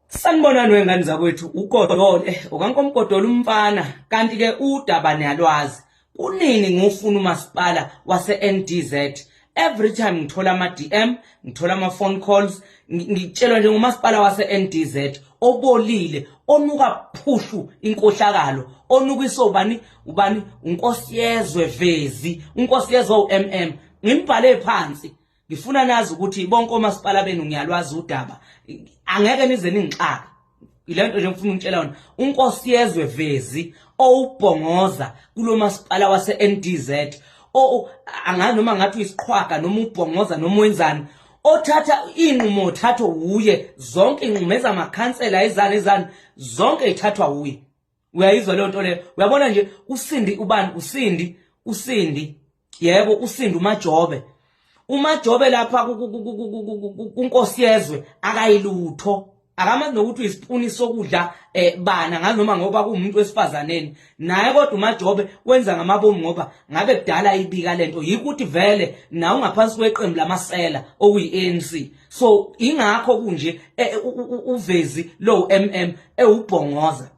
Sanibonani wengane zakwethu uGodole ukaNkomgodole umfana kanti ke udaba niyalwazi kunini ngufuna umasipala wase NDZ every time ngithola ama DM ngithola ama phone calls ngitshelwa nje ngomasipala wase NDZ obolile onuka phushu inkohlakalo onukiswa ubani ubani uNkosiyezwe Vezi uNkosiyezwe uMM ngimbhale phansi ngifuna nazi ukuthi bonke omasipala benu ngiyalwazi udaba angeke nize ningixake ile nto nje ngifuna ukutshela yona unkosi yezwe vezi owubhongoza kulo masipala wase-NDZ o angazi noma ngathi uyisiqhwaga noma ubhongoza noma wenzani othatha iy'nqumo othathwa wuye zonke iy'nqumo ezamakhansela ezani ezani zonke y'thathwa wuye uyayizwa leyo nto leyo uyabona nje usindi ubani usindi usindi yebo usindi umajobe umajobe lapha kunkosi yezwe akayilutho akamazi nokuthi uyisipuni sokudla eh bana ngazi noma ngoba kuwumuntu wesifazaneni naye kodwa umajobe wenza ngamabomu ngoba ngabe kudala ibika lento yikuthi vele nawe ungaphansi kweqembu lamasela okuyi-ANC so ingakho kunje eh, uvezi lo MM ewubhongoza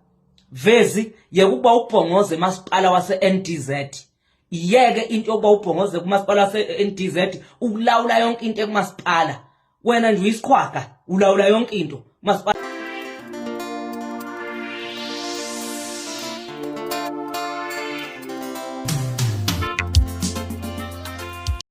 vezi yekuba ubhongoze emasipala wase NDZ iyeke into yokuba ubhongoze kumasipala wase NDZ ukulawula yonke into ekumasipala wena nje uyisiqhwaga ulawula yonke into masipala.